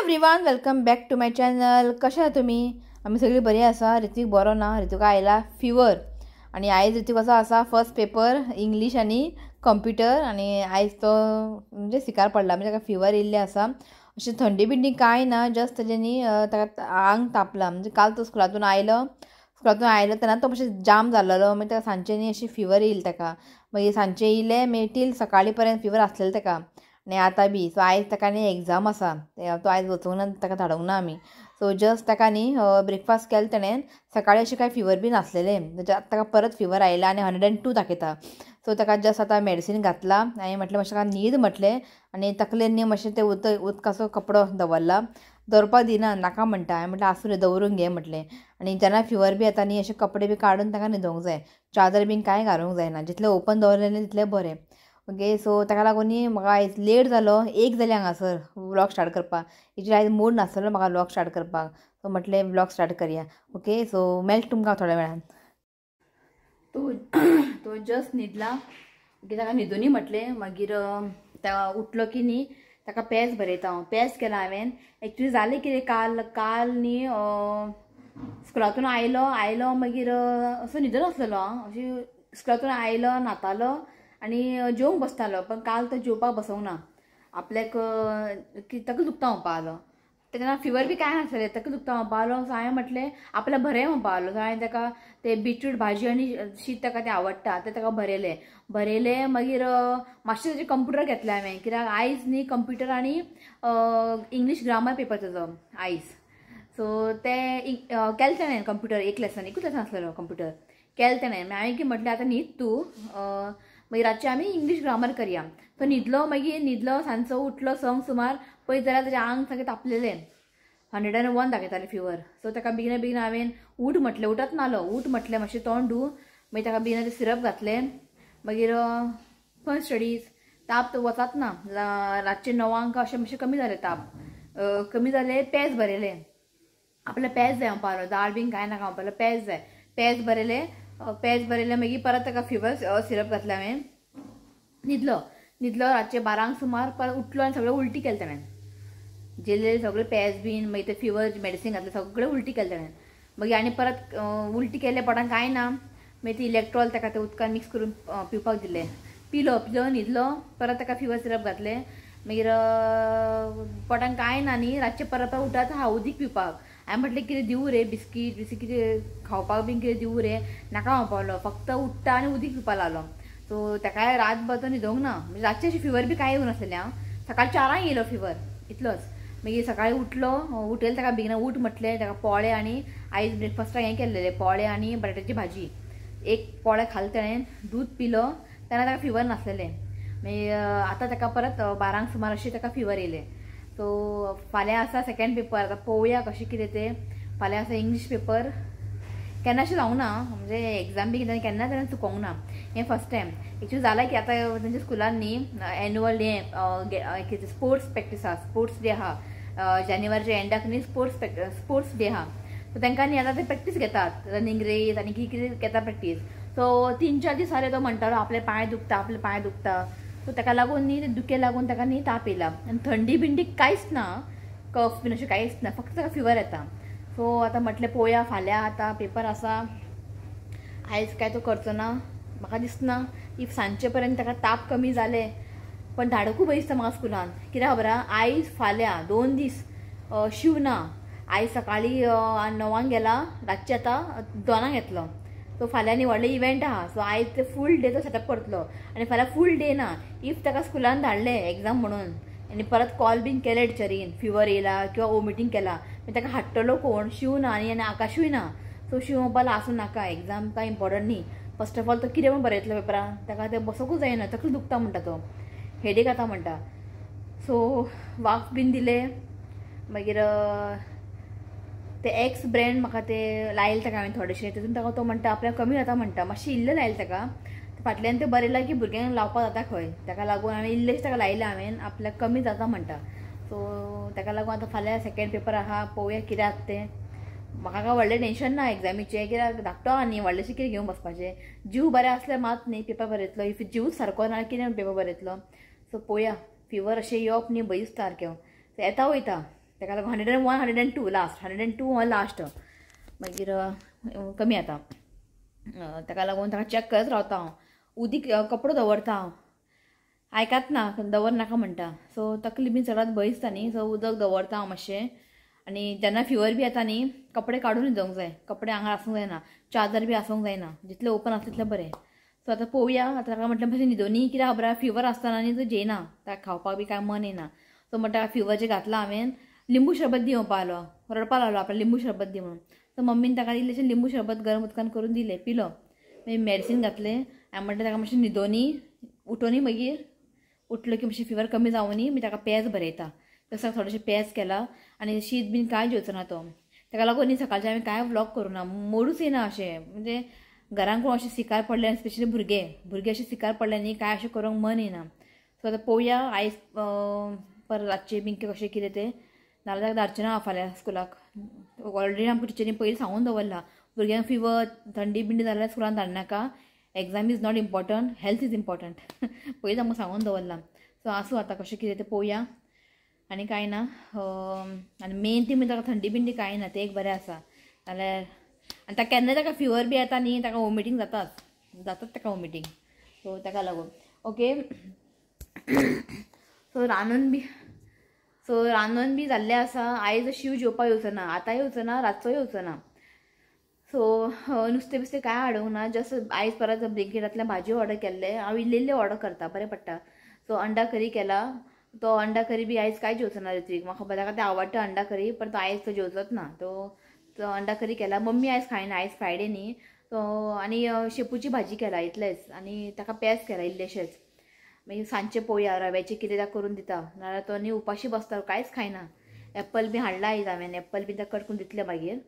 Everyone, welcome back to my channel. कशें आसा तुमी? आमी सगळीं बरी आसा. ऋत्विक बरो ना, ऋत्विका आयला फिवर आनी आयज ऋत्विकाचो आसा फर्स्ट पेपर इंग्लीश आनी कंप्युटर आनी आयज तो म्हणजे सिकार पडला, म्हणजे ताका फिवर येयल्लें आसा. अशें थंडी बिंडी कांय ना, जस्ट तेजें न्ही ताका आंग तापलां. म्हणजे काल तो स्कुलांतून आयलो, स्कुलांतून आयलो तेन्ना तो मातशें जाम जाल्लो, मागीर ताका सांजचें न्ही अशी फिवर येयली ताका. मागीर सांजचें येयलें, मागीर टील सकाळीं पर्यंत फिवर आसलेलो ताका आनी आतां बी. सो आयज ताका न्ही एग्जाम आसा, तो आयज वचूंक ना, ताका धाडूंक ना आमी. सो जस्ट ताका न्ही ब्रेकफास्ट केलें तेणें. सकाळीं अशें कांय फिवर बी नासलेलें, आतां ताका परत फिवर आयला आनी 102 दाखयता. सो ताका जस्ट आतां मेडिसीन घातलां आनी म्हटलें मातशें ताका न्हीद म्हटलें आनी तकलेन न्ही मातशें तें उदकाचो कपडो दवरला, दवरपाक दिना, नाका म्हणटा. हांवें म्हटलें आसूं रे, दवरून घे म्हटलें. आनी जेन्ना फिवर बी येता न्ही अशे कपडे बी काडून ताका न्हिदोवंक जाय, चादर बीन कांय घालूंक जायना, जितलें ओपन दवरलें न्ही तितलें बरें. ओके, सो ताका लागून न्ही म्हाका आयज लेट जालो, 1 जाली हांगासर व्लॉग स्टार्ट करपाक. एक्चुली आयज मूड नासलेलो म्हाका व्लॉग स्टार्ट करपाक, सो म्हटलें व्लॉग स्टार्ट करया. ओके, सो मेळटा तुमकां थोड्या वेळान. तो जस्ट न्हिदला. ओके, ताका न्हिदुनी म्हटलें. मागीर ताका उठलो की न्ही ताका पेज बरयता हांव. पेज केला हांवें. एक्चुली जालें कितें, काल काल न्ही स्कुलांतून आयलो, आयलो मागीर असो न्हिदून आसलेलो. आं, अशी स्कुलांतून आयलो, न्हातालो आनी जेवंक बसतालो, पण काल तो जेवपाक बसोवंक ना. आपल्याक तकली दुखता म्हणपा आलो, तेन्ना फिवर बी कांय नासलें, तकली दुखता म्हणपा आलो. सो हांवें म्हटलें आपल्याक बरें म्हणपा आलो. सो हांवें ताका ते बिटरूट भाजी आनी शीत ताका तें आवडटा तें ताका बरयलें. बरयलें मागीर मातशें ताजें कंप्युटर घेतलें हांवें, कित्याक आयज न्ही कंप्युटर आनी इंग्लीश ग्रामर पेपर ताजो आयज. सो तें केलें तेणें कंप्युटर, एक लेसन, एकूच लेसन आसलेलो कंप्युटर केलें तेणें. मागीर हांवें कितें म्हटलें आतां न्हीद तूं, मागीर रातचें आमी इंग्लीश ग्रामर करया. तो न्हिदलो, मागीर न्हिदलो सांजचो उठलो 6 सुमार, पळयत जाल्यार ताजें आंग सारकें तापलेलें, 101 दाखयतालें फिवर. सो ताका बेगिना बेगीन हांवें उठ म्हटलें, उठत नालो, उठ म्हटलें मातशें तोंड धू. मागीर ताका बेगिना तें सिरप घातलें. मागीर खंय स्टडीज ताप तो वचात ना, रातचें 9 अशें मातशें कमी जालें, ताप कमी जालें. पेज बरयलें, आपल्याक पेज जाय म्हणपा लागलो, दाळ बीन कांय नाका म्हणपा लागलो, पेज जाय. पेज बरयलें, पेज बरयलें. मागीर परत ताका फिवर सिरप घातलें हांवें. न्हिदलो, न्हिदलो रातचें 12 सुमार, परत उठलो आनी सगळें उल्टी केलें तेणें, जेलें सगळें पेज बीन, मागीर तें फिवर मेडिसीन घातलें, सगळें उल्टी केलें तेणें. मागीर आनी परत उल्टी केलें, पोटान कांय ना. मागीर ती इलेक्ट्रॉल ताका तें उदकान मिक्स करून पिवपाक दिलें, पिलो, पिलो न्हिदलो. परत ताका फिवर सिरप घातलें. मागीर पोटान कांय ना न्ही, रातचें परत उठात हा उदीक पिवपाक. हांवें म्हटलें कितें दिवं रे, बिस्कीट बिस्कीट कितें खावपाक बीन कितें दिवं रे, नाका म्हणपाक लागलो, फक्त उठ्ठा आनी उदीक पिवपाक लागलो. सो ताकाय रातभर तो न्हिदोंक ना, म्हणजे रातचें अशें फिवर बी कांय येवंक नासलेलें. हांव सकाळीं 4 येयलो फिवर इतलोच. मागीर सकाळीं उठलो, उठयलें ताका बेगिना उठ म्हटलें, ताका पोळे आनी आयज ब्रेकफास्टाक हें केल्लेलें, पोळे आनी बटाट्याची भाजी. एक पोळे खालें तेणें, दूद पिलो, तेन्ना ताका फिवर नासलेलें. मागीर आतां ताका परत 12 सुमार अशें ताका फिवर येयलें. सो फाल्यां आसा सेकेंड पेपर, आतां पळोवया कशें कितें तें. फाल्यां आसा इंग्लीश पेपर. केन्ना अशें जावंक ना, म्हणजे एग्जाम बी कितें केन्ना तेणें चुकोवंक ना, हें फर्स्ट टायम. एक्चुली जालां की आतां तेंच्या स्कुलान न्ही एनुअल हें कितें स्पोर्ट्स प्रॅक्टीस आहा, स्पोर्ट्स डे आहा जानेवारीच्या एंडाक न्ही, स्पोर्ट्स डे आहा. सो तांकां न्ही आतां ते प्रॅक्टीस घेतात, रनींग रेस आनी कितें कितें घेता प्रॅक्टीस. सो 3-4 दीस जाले तो म्हणटालो आपले पांय दुखता, आपले पांय दुखता. सो ताका लागून न्ही ते दुखे लागून ताका न्ही ताप येयला आनी थंडी बिंडी कांयच ना, कफ बीन अशें कांयच ना, फक्त ताका फिवर येता. सो आतां म्हटलें पळोवया फाल्यां आतां पेपर आसा, आयज काय तो करचो ना म्हाका दिसना. If सांजचे पर्यंत ताका ताप कमी जाले, पण धाडकूय भंय दिसता म्हाका स्कुलान, कित्याक खबर आहा आयज फाल्यां 2 दीस शीव ना. आयज सकाळीं 9 गेला, रातचें आतां 2 येतलो. सो फाल्यां न्ही व्हडलें इव्हेंट आहा, सो आयज ते फूल डे तो सेटअप करतलो आनी फाल्यां फूल डे ना. If ताका स्कुलान धाडलें एग्जाम म्हणून आनी परत कॉल बीन केले टिचरीन, फिवर येयला किंवा वॉमिटींग केला, मागीर ताका हाडटलो कोण? शीव ना आनी आकाशूय ना. सो शीव म्हणपाक आसूं नाका, एग्जाम कांय इम्पॉर्टंट न्ही. फर्स्ट ऑफ ऑल तो कितें म्हूण बरयतलो पेपरान, ताका तें बसोकूच जायना, तकली दुखता म्हणटा तो, हेडेक जाता म्हणटा. सो वाफ बीन दिले, मागीर ते एक्स ब्रँड म्हाका ते लायले ताका हांवें थोडेशें, तितून ताका तो म्हणटा आपल्याक कमी जाता म्हणटा, मातशें इल्लें लायलें ताका. फाटल्यान तें बरयलां की भुरग्यांक लावपाक जाता खंय, ताका लागून हांवें इल्लेंशें ताका लायलें हांवें, आपल्याक कमी जाता म्हणटा. सो ताका लागून आतां फाल्यां सेकेंड पेपर आहा, पळोवया कितें जाता तें. म्हाका काय व्हडलें टेंशन ना एग्जामीचें, कित्याक धाकटो आहा न्ही, व्हडलेंशें कितें घेवन बसपाचें. जीव बरें आसल्यार मात न्ही पेपर बरयतलो, if जीवच सारको ना कितें पेपर बरयतलो. सो पळोवया, फिवर अशें येवप न्ही भंय दिसता सारकें, येता वयता. ताका लागून 101 102 लास्ट 102 हो लास्ट मागीर कमी जाता. ताका लागून ताका चॅक करत रावता हांव. उदीक कपडो दवरता हांव, आयकात ना दवर नाका म्हणटा. सो तकली बी चडात भंय दिसता न्ही, सो उदक दवरता हांव मातशें. आनी जेन्ना फिवर बी येता न्ही कपडे काडून न्हिदोंक जाय, कपडे आंगार आसूंक जायना, चादर बी आसूंक जायना, जितलें ओपन आसता तितलें बरें. सो आतां पळोवया. आतां ताका म्हटलें मातशें न्हिदोनी, कित्याक खबर आसा फिवर आसतना न्ही तो जेयना, ताका खावपाक बी कांय मन येना. सो म्हणटा फिवर जें घातलां हांवें लिंबू शरबत दी म्हणपा लागलो, रडपा लागलो आपल्याक लिंबू शरबत दी म्हणून. सो मम्मीन ताका इल्लेशें लिंबू शरबत गरम उदकान करून दिलें, पिलो. मागीर मेडिसीन घातलें. हांवें म्हणलें ताका मातशें न्हिदोनी, उठोनी, मागीर उठलो की मातशें फिवर कमी जावनी मागीर ताका पेज बरयता. तसो थोडेशें पेज केला आनी शीत बीन कांय जेवचो ना तो. ताका लागून न्ही सकाळचें हांवें कांय व्लॉग करूं ना, मोडूच येना अशें. म्हणजे घरान कोण अशें सिकार पडलें, स्पेशली भुरगे भुरगे अशें सिकार पडले न्ही कांय अशें करूंक मन येना. सो आतां पळोवया आयज परत रातचें बीन कशें कितें तें, नाजाल्यार ताका धाडचें ना फाल्यां स्कुलाक. ऑलरेडी आमकां टिचरीन पयलीं सांगून दवरलां भुरग्यांक फिवर थंडी बिंडी जाल्यार स्कुलान धाडनाका, exam is not important, health is important. पयलींच आमकां सांगून दवरलां. सो आसूं आतां कशें कितें तें पळोवया. आनी कांय ना. आनी मेन ती म्हणजे ताका थंडी बिंडी कांय ना, तें एक बरें आसा. जाल्यार आनी ताका केन्नाय ताका फिवर बी येता न्ही ताका वॉमिटींग जाताच जाताच ताका वॉमिटींग. सो ताका लागून ओके. सो रांदून बी जाल्लें आसा. आयज शीव जेवपाक येवचो ना, आतां येवचो ना, रातचो येवचो ना. सो नुस्तें बिस्तें कांय हाडूंक ना, जस्ट आयज परत ब्लिंकिटांतल्यान भाजी ऑर्डर केल्ले. हांव इल्ले इल्ले ऑर्डर करता, बरें पडटा. सो अंडा करी केला, तो अंडा करी बी आयज कांय जेवचो ना ऋत्वीक. म्हाका खबर ताका तें आवडटा अंडा करी, पण तो आयज तो जेवचोच ना. तो अंडा करी केला. मम्मी आयज खायना, आयज फ्रायडे न्ही. सो आनी शेपूची भाजी केला इतलेंच, आनी ताका पेज केला इल्लेशेंच. मागीर सांजचें पळोवया रव्याचें कितें ताका करून दिता, नाजाल्यार तो न्ही उपाशी बसता, कांयच खायना. एप्पल बी हाडला आयज हांवें, एप्पल बी ताका कट करून दितलें मागीर.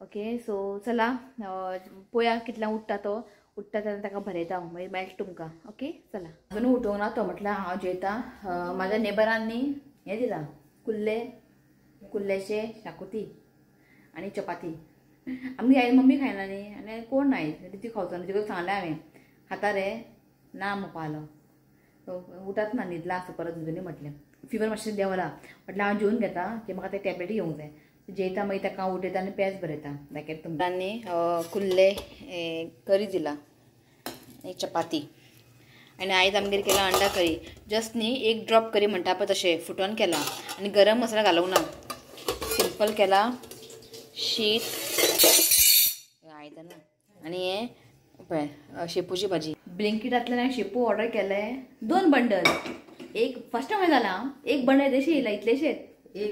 ओके सो चला पळोवया कितल्यांक उठ्ठा तो, उठ्ठा तेन्ना ताका भरयता हांव, मागीर मेळटा तुमकां. ओके चला. अजून उठोवंक ना तो, म्हटल्यार हांव जेयता. म्हाज्या नेबरांनी हें दिलां, कुल्ले, कुल्ल्याचे शाकुती आनी चपाती. आमगे आयज मम्मी खायना न्ही आनी कोण ना आयज, ती खावचो ना. तिका सांगलें हांवें खाता रे ना म्हणपा लागलो. उठात ना, न्हिदला आसूं परत न्हिदूनी म्हटलें. फिवर मातशें देंवला म्हटलें हांव जेवन घेता, की म्हाका ते टॅबलेटी घेवंक जाय. जेयता मागीर ताका हांव उठयता आनी पेज बरयता. दाखयता तुमकां. कुल्ले करी दिला, एक चपाती, आनी आयज आमगेर केला अंडा करी. जस्ट न्ही एक ड्रॉप करी म्हणटा पळय तशें फुटोन केला, आनी गरम मसाला घालूंक ना, सिंपल केला. शीत आयदनां आनी हें पळय शेपूची भाजी. ब्लिंकिटांतल्यान शेपू ऑर्डर केले 2 बंडल. एक फर्स्ट टायम जाला, एक बंडल येदेशें येयला इतलेशेंच,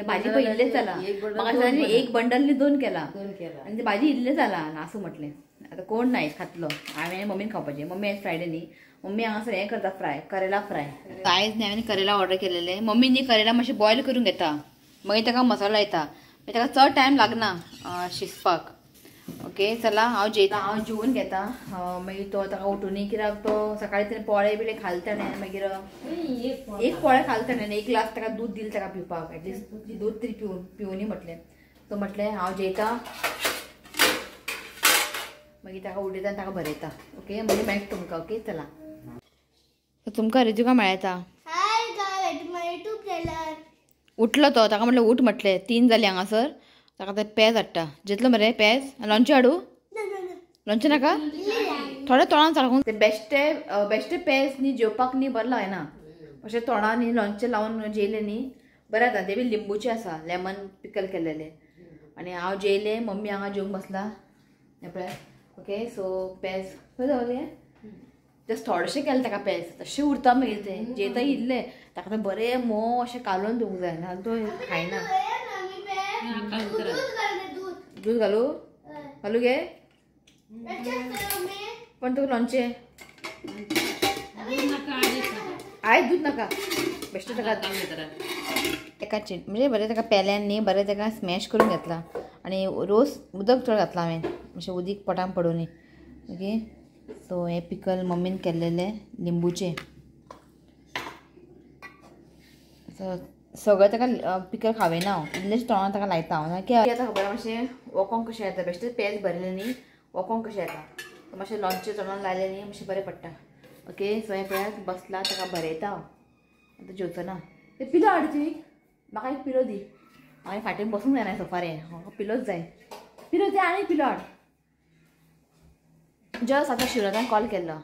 भाजी पळय इल्लेच जाला. म्हाका एक बंडल न्ही 2 केला, आनी भाजी इल्लें जाला. आसूं म्हटलें आतां कोण ना खातलो, हांवें मम्मीन खावपाचें. मम्मी आयज फ्रायडे न्ही, मम्मी हांगासर हें करता फ्राय, करेला फ्राय. आयज न्ही हांवें करेला ऑर्डर केलेलें. मम्मी न्ही करेला मातशें बॉयल करून घेता, मागीर ताका मसालो लायता, मागीर ताका चड टायम लागना शिजपाक. ओके चला हांव जेयता, हांव जेवन घेता. मागीर तो ताका उठूनी, कित्याक तो सकाळी तेणें पोळे बिळे खाले ताणें, मागीर एक पोळे खाले ताणें, एक ग्लास ताका दूद दिलें ताका पिवपाक, एटलिस्ट दूद तरी पिवनी म्हटलें. तो म्हटलें हांव जेयता, मागीर ताका उडयता आनी ताका भरयता. ओके मागीर मेळटा तुमकां. ओके चला. तुमकां रिजुका मेळटा. उठलो तो, ताका म्हटलें उठ म्हटलें, 3 जालीं हांगासर. ताका ते पेज हाडटा. जेतलो मरे पेज? लोणचें हाडूं? लोणचें नाका, थोडें तोंडान सारको. ते बेश्टे बेश्टे पेज न्ही जेवपाक न्ही बरें लागना, अशें तोंडान न्ही लोणचें लावन जेयलें न्ही बरें जाता. ते बी लिंबूचें आसा, लेमन पिकल केलेलें. आनी हांव जेयलें, मम्मी हांगा जेवंक बसला हें पळय. ओके सो पेज खंय दवरलें, जस्ट थोडेशें केलें ताका पेज, तशें उरता मागीर तें जेयता इल्लें. ताका तें बरें मोव अशें कालोवन दिवंक जाय, नाजाल्यार तो खायना. दूध घालू घालू गे पण तुका लोणचें आयज दूद नाका, बेश्टें ताका एका म्हणजे बरें ताका पेल्यान न्ही बरें ताका स्मॅश करून घेतला, आनी रोस उदक चड घातलां हांवें, मातशें उदीक पोटान पडूं न्ही. ओके सो हें पिकल मम्मीन केल्लेलें लिंबूचें. सो सगळें ताका पिकल खावेना हांव, इल्लेंच तोंडान ताका लायता हांव. कित्याक आतां खबर मातशें वोकोंक कशें येता, बेश्टें पेज भरलें न्ही वोकोंक कशें येता, मातशें लोणचें तोंडान लायलें न्ही मातशें बरें पडटा. ओके सो हें पळयात बसला, ताका भरयता हांव, आतां जेवचो ना. ते पिलो हाड तुवें, म्हाका एक पिलो दी. हांवें फाटीन बसूंक जायना सोफार, म्हाका पिलोच जाय, पिलो जाय आनी पिलो हाड. जस्ट आतां शिवराजान कॉल केल्लो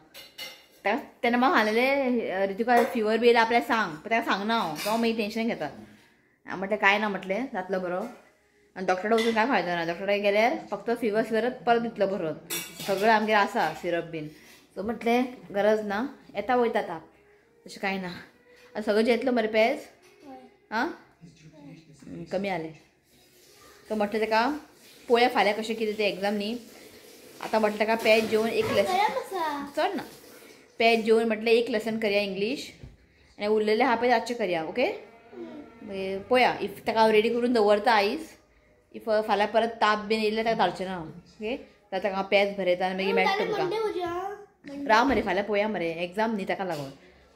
ताका, तेन्ना म्हाका सांगलेलें रितिका फिवर बी येयला आपल्याक सांग, पण ताका सांगना हांव, तो मागीर टेंशन घेता. हांवें म्हटलें कांय ना म्हटलें जातलो बरो, आनी डॉक्टरा वचून कांय फायदो ना, डॉक्टरा गेल्यार फक्त फिवर सिरप परत दितलो बरोवन, सगळें आमगेर आसा सिरप बीन. सो म्हटलें गरज ना, येता वयता ताप, तशें कांय ना. आतां सगळें जेतलो मरे पेज आं कमी आलें. सो म्हटलें ताका पळोवया फाल्यां कशें कितें तें एग्जाम न्ही. आतां म्हटलें ताका पेज जेवन एक लेसन चड ना, पेज जेवन म्हटलें एक लेसन करया इंग्लीश आनी उरलेलें आहा पळय रातचें करया. ओके मागीर पळोवया if ताका हांव रेडी करून दवरता आयज, if फाल्यां परत ताप बीन येयल्यार ताका धाडचें ना. ओके जाल्यार ताका हांव पेज भरयता आनी मागीर मेळटा तुमकां. राव मरे फाल्यां पळोवया मरे, एग्जाम न्ही ताका लागून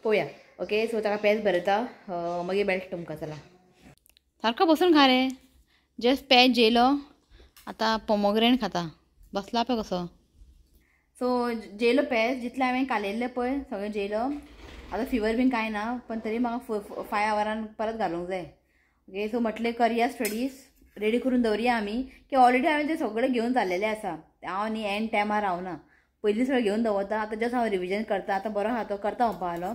पळोवया. ओके सो ताका पेज भरयता मागीर मेळटा तुमकां. चला सारको बसून खा रे, जस्ट पेज जेयलो आतां पोमोग्रेनेट खाता, बसला पळय कसो. सो जेयलो पेज जितलें हांवें कालयल्लें पळय सगळें जेयलो. आतां फिवर बीन कांय ना, पण तरी म्हाका 5 आवरान परत घालूंक जाय. ओके सो म्हटलें करया स्टडीज रेडी करून दवरया आमी, की ऑलरेडी हांवें तें सगळें घेवन जाल्लेलें आसा. हांव न्ही एंड टायमार रावना, पयलीं सगळें घेवन दवरता. आतां जस्ट हांव रिविजन करता, आतां बरो आहा तो करता म्हणपा आलो.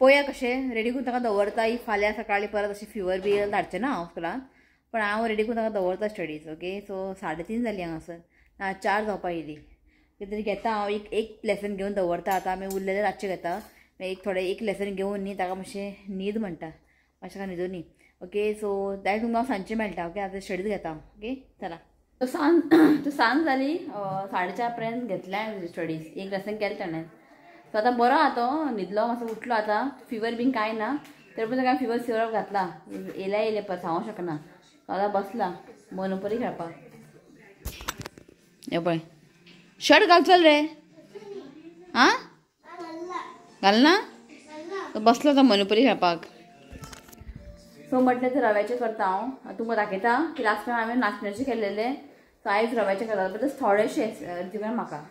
पळोवया कशें रेडी करून ताका दवरता. If फाल्यां सकाळीं परत अशें फिवर बी धाडचें ना हांव स्कुलान, पण हांव रेडी करून ताका दवरता स्टडीज. ओके सो 3:30 जालीं हांगासर, ना 4 जावपा येयली. कितें तरी घेता हांव, एक एक लेसन घेवन दवरता. आतां आमी उरलेलें रातचें घेता, एक थोडें एक लेसन घेवन न्ही ताका मातशें न्हीद म्हणटा, मातशें ताका न्हिदून न्ही. ओके सो डायरेक्ट तुमकां हांव सांजचें मेळटा. ओके आतां स्टडीज घेता. ओके चला. तो सांज तो सांज जाली 4:30 पर्यंत घेतलें हांवें स्टडीज, एक लेसन केलें ताणें. सो आतां बरो आहा तो, न्हिदलो मातसो उठलो, आतां फिवर बीन कांय ना, तरी पण ताका फिवर सिरप घातला, येयल्या येयलें परत सांगूंक शकना. आतां बसला मोनोपोली खेळपाक. हे पळय शर्ट घाल चल रे, आं घालना, तो बसलो तो मोनोपोली खेळपाक. सो म्हटलें तर रव्याचें करता हांव, तुमकां दाखयता की लास्ट टायम हांवें नाचण्याचें केल्लेलें, सो आयज रव्याचें करता, बट थोडेशें दिवया म्हाका,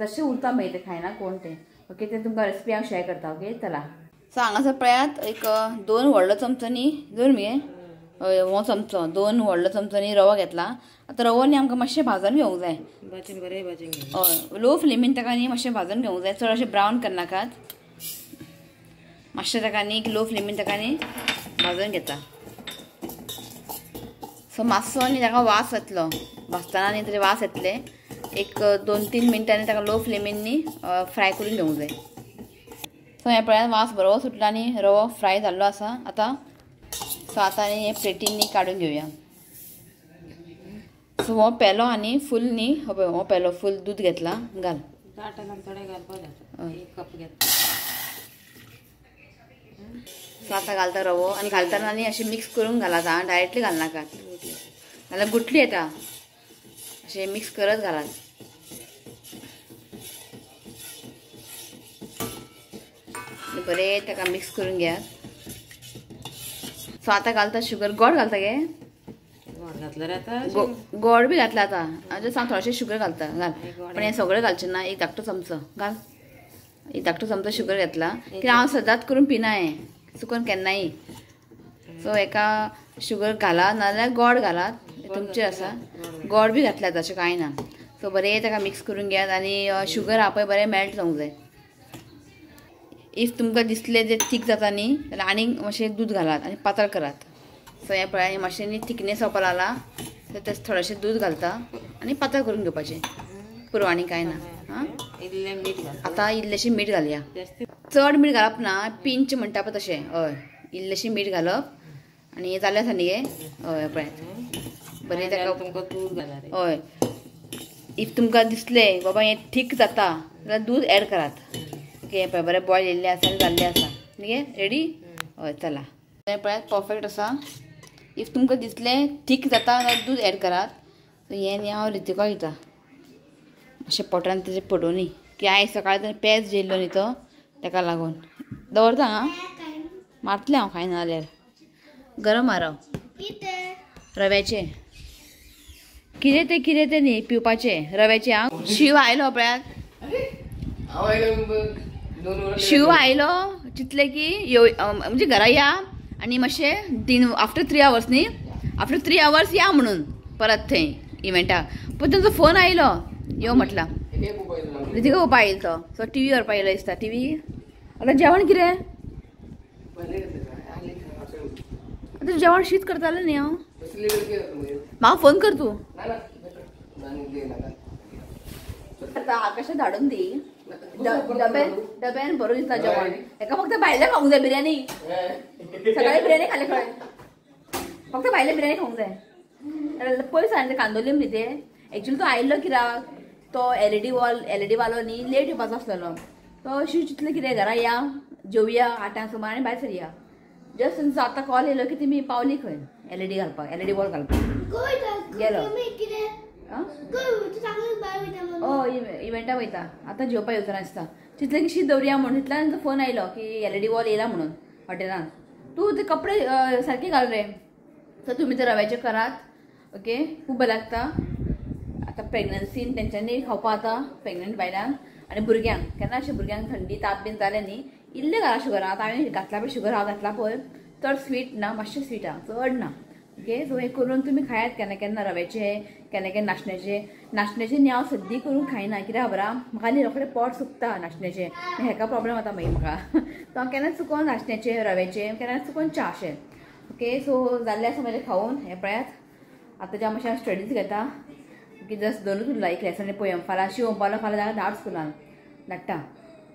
तशें उरता मागीर तें खायना कोण तें. ओके तें तुमकां रेसिपी हांव शेअर करता. ओके चला. सो हांगासर पळयात एक 2 व्हडलो चमचो न्ही, 2 मगे हय हो चमचो, 2 व्हडलो चमचो न्ही रवो घेतला. आतां रवो न्ही आमकां मातशें भाजून घेवंक जाय, हय लो फ्लेमीन ताका न्ही मातशें भाजून घेवंक जाय, चड अशें ब्रावन करनाकात, मातशें ताका न्ही लो फ्लेमीन ताका न्ही भाजून घेता. सो मातसो न्ही ताका वास येतलो, भाजतना न्ही तरी वास येतले, एक 2-3 मिनटांनी ताका लो फ्लेमीन न्ही फ्राय करून घेवंक जाय. सो हें पळयात वास बरो सुटला न्ही, रवो फ्राय जाल्लो आसा आतां. सो आतां न्ही हे प्लेटीन न्ही काडून घेवया. सो हो पेलो आनी फूल न्ही, हो पळय हो पेलो फूल दूद घेतला, घाल. सो आतां घालता रवो, आनी घालतना न्ही अशें मिक्स करून घालात आं, डायरेक्टली घालनाकात, नाल्यार गुटली येता, अशें मिक्स करत घालात. बरें ताका मिक्स करून घेयात. सो आतां घालता शुगर, गोड घालता गे, गोड बी घातला आतां, आतां सांग थोडेशें शुगर घालता, घाल, पण हें सगळें घालचें ना, एक धाकटो चमचो घाल, एक धाकटो चमचो शुगर घेतला, कित्याक हांव सदांच करून पिना हें, चुकून केन्नाय. सो एका शुगर घाला नाजाल्यार गोड घालात, तुमचें आसा, गोड बी घातल्यात अशें कांय ना. सो बरें ताका मिक्स करून घेयात आनी शुगर आहा पळय बरें मेल्ट जावंक जाय. If तुमकां दिसलें तें थीक जाता न्ही जाल्यार आनीक मातशें दूद घालात आनी पातळ करात. सो हें पळय मातशें न्ही थिकनेस जावपा लागला, तर तें थोडेशें दूद घालता आनी पातळ करून घेवपाचें, पुरो आनी कांय ना. आं आतां इल्लेशें मीठ घालया, चड मीठ घालप ना, पिंच म्हणटा पळय तशें, हय इल्लेशें मीठ घालप आनी हें जालें आसा न्ही गे, हय पळयात बरें ताका. हय if तुमकां दिसलें बाबा हें थीक जाता जाल्यार दूद एड करात. ओके पळय बरें बॉयल येयल्लें आसा आनी जाल्लें आसा न्ही, रेडी. हय चला हें पळयात परफेक्ट आसा. If तुमकां दिसलें थीक जाता जाल्यार दूद एड करात. सो हें न्ही हांव रितिका दिता, मातशें पोटान तेजें पडूं न्ही, की आयज सकाळीं ताणें पेज जेयल्लो न्ही तो, ताका लागून दवरता. आं मारतलें हांव खायना जाल्यार, गरम आरव रव्याचें कितें तें, कितें तें न्ही पिवपाचें रव्याचें. आं शिव आयलो पळयात, शिव आयलो चितलें की यो म्हणजे घरा या आनी मातशें 3 आफ्टर 3 आवर्स न्ही आफ्टर 3 आवर्स या म्हणून परत थंय इव्हेंटाक. पण तांचो फोन आयलो यो म्हटला रितिका पळोवपा येयलो तो. सो टी व्ही व्हरपा येयलो दिसता. टी व्ही आतां जेवण कितें आतां जेवण शीत करतालें न्ही हांव. म्हाका फोन कर तूं. आतां आकाशा धाडून दी डब्यान डब्यान बरो दिसता जेवण. हेका फक्त भायलें खावंक जाय बिर्याणी. सकाळी बिर्याणी खाले खंय फक्त भायलें बिर्याणी खावंक जाय. पयस आनी कांदोलीम न्ही ते. एक्चुअली तो आयिल्लो कित्याक तो एलईडी वॉल एलईडी वालो न्ही लेट येवपाचो आसलेलो. तो अशी चिंतलें कितें घरा या जेवया 8 सुमार आनी भायर सरया. जस्ट तेंचो आतां कॉल येयलो की तुमी पावली खंय एलईडी घालपाक एलईडी वॉल घालपाक गेलो. हय इव्हेंटाक वयता आतां जेवपाक येवचो ना दिसता. चिंतलें की शीत दवरया म्हणून तितल्यान तेंचो फोन आयलो की एलईडी वॉल येयला म्हणून हॉटेलान. तूं ते कपडे सारके घाल रे. सो तुमी ते रव्याचे करात ओके खूब बरें लागता. आतां प्रेग्नन्सीन तेंच्यांनी खावपा आतां प्रेग्नंट बायलांक आनी भुरग्यांक. केन्ना अशें भुरग्यांक थंडी ताप बीन जालें न्ही इल्लें घाला शुगर. आतां हांवें घातला पळय शुगर हांव घातला पळय चड स्वीट ना मातशें स्वीट आहा चड ना ओके. सो हें करून तुमी खायात केन्ना केन्ना रव्याचे केन्ना केन्ना नाशण्याचे. नाशण्याचे न्ही हांव सद्दी करून खायना कित्याक खबर आहा म्हाका न्ही रोखडें पोट सुकता नाशण्याचें. हेका प्रोब्लेम जाता मागीर म्हाका. सो हांव केन्ना चुकोन नाशण्याचे रव्याचे केन्ना चुकोन च्या अशें ओके. सो जाल्लें आसा म्हजें खावन. हें पळयात आतां ज्या मातशें हांव स्टडीज घेता की जस्ट दोनूच उरला एक लेसन आनी पोयम. फाल्यां शिव म्हणपालो फाल्यां धाड स्कुलान धाडटा.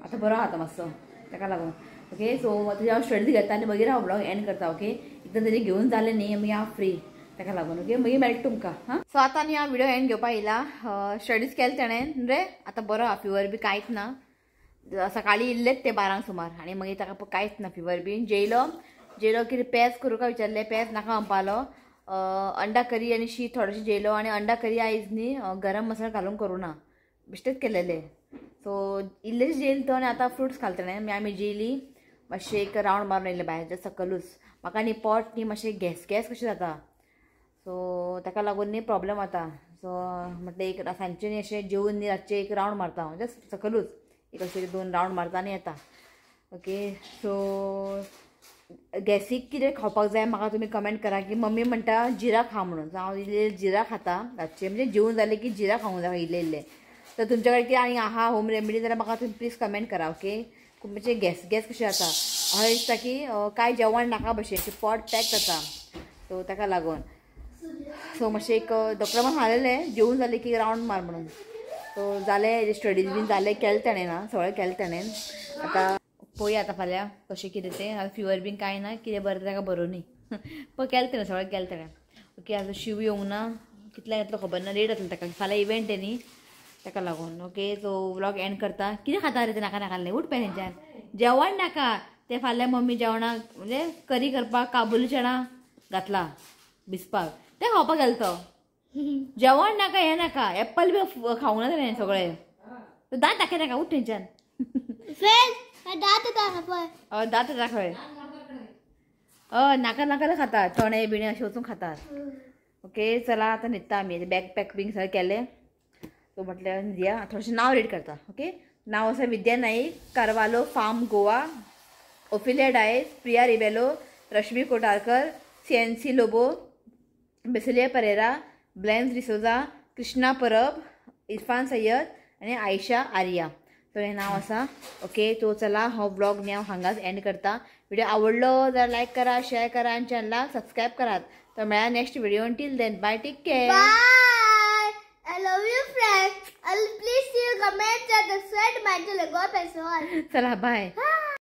आतां बरो आहा आतां मातसो ताका लागून ओके. सो आतां हांव स्टडीज घेता आनी मागीर हांव ब्लॉग एंड करता ओके. एकदां तेजें घेवन जालें न्ही मागीर हांव फ्री ताका लागून ओके. मागीर मेळटा तुमकां. हां सो आतां न्ही हांव व्हिडियो एंड घेवपाक येयला. स्टडीज केले तेणें रे आतां बरो आहा फिवर बी कांयच ना. सकाळीं इल्लेच ते 12 सुमार आनी मागीर ताका कांयच ना फिवर बी. जेयलो जेयलो कितें पेज करूं काय विचारलें पेज नाका म्हणपालो. अंडा करी आनी शीत थोडेशें जेयलो आनी अंडा करी आयज न्ही गरम मसाला घालून करूं ना बेश्टेच केलेले. सो इल्लेशें जेयल तो आनी आतां फ्रुट्स खाले तेणें. आमी जेयली मातशें एक रावंड मारून येयलें भायर सकलूच. म्हाका न्ही पोट न्ही मातशें गॅस गॅस कशें जाता सो ताका लागून न्ही प्रोब्लेम जाता. सो म्हटलें एक सांजचें न्ही अशें जेवन न्ही रातचें एक रावंड मारता हांव जस्ट सकलूच एक अशें 2 रावंड मारता आनी येता ओके. सो गॅसीक कितें खावपाक जाय म्हाका तुमी कमेंट करा की मम्मी म्हणटा जिरा खा म्हणून. सो हांव इल्लें जिरा खाता रातचें म्हणजे जेवन जालें की जिरा खावंक जाय इल्लें इल्लें. तर तुमच्या कडेन कितें आनी आहा होम रेमेडी जाल्यार म्हाका तुमी प्लीज कमेंट करा ओके. खूब म्हणजे गॅस गॅस कशें जाता अशें दिसता की कांय जेवण नाका भशेन पोट पॅक जाता सो ताका लागून. सो मातशें एक डॉक्टर म्हाका सांगलेलें जेवन जालें की रावंड मार म्हणून. सो जालें स्टडीज बीन जालें केलें तेणें ना सगळें केलें तेणें. आतां पळोवया आतां फाल्यां कशें कितें तें. आतां फिवर बीन कांय ना कितें बरें ताका बरो न्ही पळय केलें तेणें सगळें केलें तेणें ओके. आतां शिव येवंक ना कितल्यांक येतलो खबर ना लेट जातलो ताका फाल्यां इव्हेंट न्ही ताका लागून ओके. सो व्लॉग एंड करता. कितें खाता रे तें नाका नाका उठ पळय तेंच्यान जेवण नाका ते फाल्यां मम्मी जेवणाक म्हणजे करी करपाक काबुली चणा घातला भिजपाक तें खावपाक गेलो तो. जेवण नाका हें नाका एप्पल बी खावंक ना तेणें सगळें. दांत दाखय नाका उठ तेंच्यान हय दांत दाखय. हय नाका नाका खाता चणे बिणे अशें वचून खातात ओके. चला आतां न्हिदता आमी बॅग पॅक बीन सगळें केलें. सो म्हटल्यार न्हिदया. थोडेशें नांव रीड करता ओके. नांव आसा Vidya Naik Carvalho farm Goa, Ophelia Dias, Priya Rebelo, Rashmi Kotarkar, CNC Lobo, Basilia Pereira, Blens D'Souza, Krishna Parab, Irfan Sayyed आनी आयशा आर्या. सो हें नांव आसा ओके. तो चला हो ब्लॉग न्ही हांव हांगाच एंड करता. व्हिडिओ आवडलो जाल्यार लायक करा शेअर करा आनी चॅनलाक सबस्क्रायब करात. तो मेळ्ळा next video. Till then bye take care. I love you friends. Please see you comment and subscribe my channel. God bless you all. चला बाय.